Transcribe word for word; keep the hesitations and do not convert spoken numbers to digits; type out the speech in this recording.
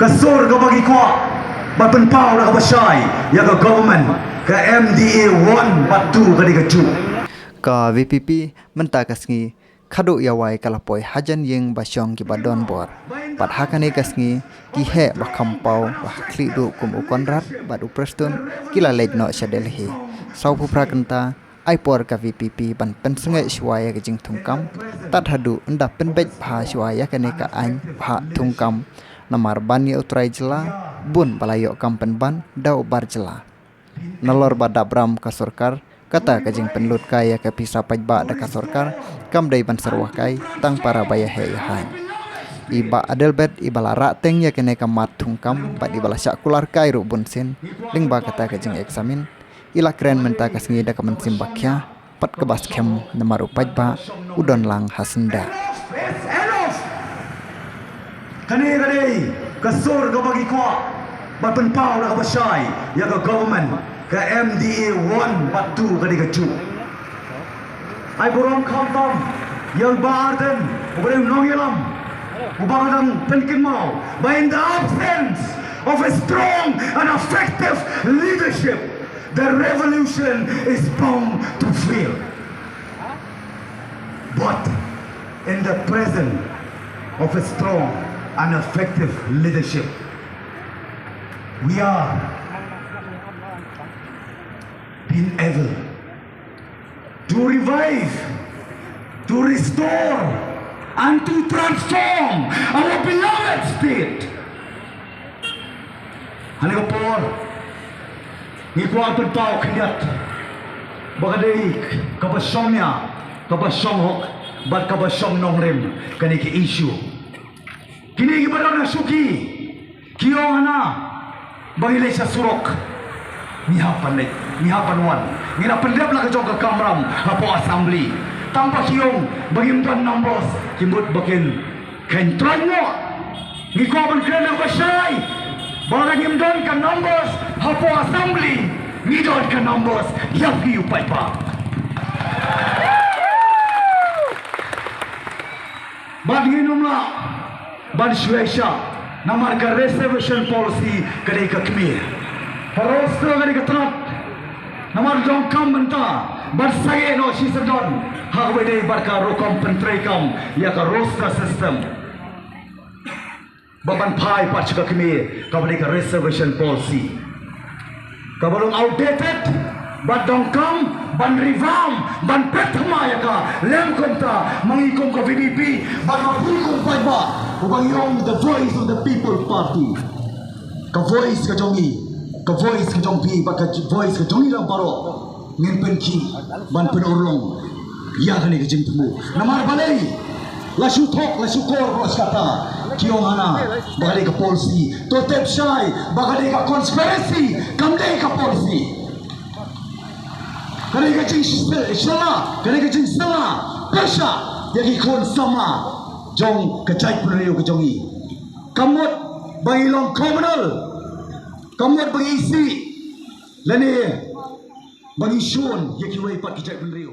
Sur kaba ngi kwah ban pynpaw da kaba shai ïa ka government, ka M D A one bad two ka dei kajuh. Ka V P P mynta ka sngi khadduh ïa wai ka la poi hajan ïing ba shong kiba don bor. Bad ha kane ka sngi ki heh ba kham paw ba ha khlieh duh kum u Conrad bad u Preston ki la leit noh sha Delhi. Sawphew phra kynta ai por ka V P P ban pynsngewsih shuwa ïa ka jingthungkam, tad haduh ynda pynbeit bha shuwa ïa kane ka aiñ bhah thungkam, namar ban ïa u trai jylla bun ba la ïoh kam pynban da u bar jylla. Nalor ba dap ram ka sorkar, kata ka jingpynlut kai ïa ka pisa paidbah da ka sorkar kam dei ban syrwa kai tang para ba ïa heh ïa haiñ. I Bah Adelbert iba la rah teng ïa kane ka mat thungkam bad iba la shah kular kai ruh bunsien lyngba kata ka jingexamine, i la kren mynta ka sngi da ka mynsiem ba khia bad kaba skhem namar u paidbah u don lang ha syndah. Kane ka dei ka sur kaba ngi kwah ban pynpaw da kaba shai ïa ka government, ka M D A one bad two ka dei kajuh. Ai burom khamtam ïa u Bah Ardent uba dei u nongïalam uba nga dang pynkynmaw ba in the absence of a strong and effective leadership, the revolution is bound to fail. But in the presence of a strong and effective leadership, we are being able to revive, to restore, and to transform our beloved state. Ha kane ka por ngi kwah pynpaw khyndiat ba ka dei kaba shongnia, kaba shonghok bad kaba shong nongrim kane ka issue. Kine kiba don ha shuki ki ong hana ba ngi leit sha surok. Ngi hap ban leit, ngi hap ban wan. Ngi la pyndep la ka jong ka kamram hapoh assembly. Tang ba ki ong ba ngim don numbers, ki mut ba kin khein troiñ noh. Ngi kwah ban kren da kaba shai ba lada ngim don ka numbers hapoh assembly, ngi don ka numbers ïa phi u paidbah. Bad ngin ym lah ban shu aisha namar ka reservation policy ka dei ka kmie. Ka roster ka dei ka tnat. Namar donkam mynta ban sangeh noh shisyndon ha kaba dei bad ka rukom pyntreikam ïa ka roster system. Ba ban phai pat sha ka kmie kaba dei ka reservation policy kaba long outdated, ba donkam ban revamp, ban peit thymmai ïa ka lem kumta ma ngi kum ka V P P bad ma phi kum paidbah uba ngi ong the Voice of the People Party. Ka voice ka jong ngi, ka voice ka jong phi bad ka voice ka jong ngi lang baroh ngin pynkhih ban pynurlong ïa kane ka jingthmu. Namar balei la shu thok, la shu kor, la shu kata ki ong hana ba ka dei ka policy. To tip shai ba ka dei ka conspiracy, kam dei ka policy. Ka dei ka jingshala, ka dei ka jingshala pyrshah ïa ki khun samla jong ka jaitbynriew ka jong ngi. Ka mut ba ngi long communal, ka mut ba ngi isih lane ba ngi shun ïa kiwei pat ki jaitbynriew.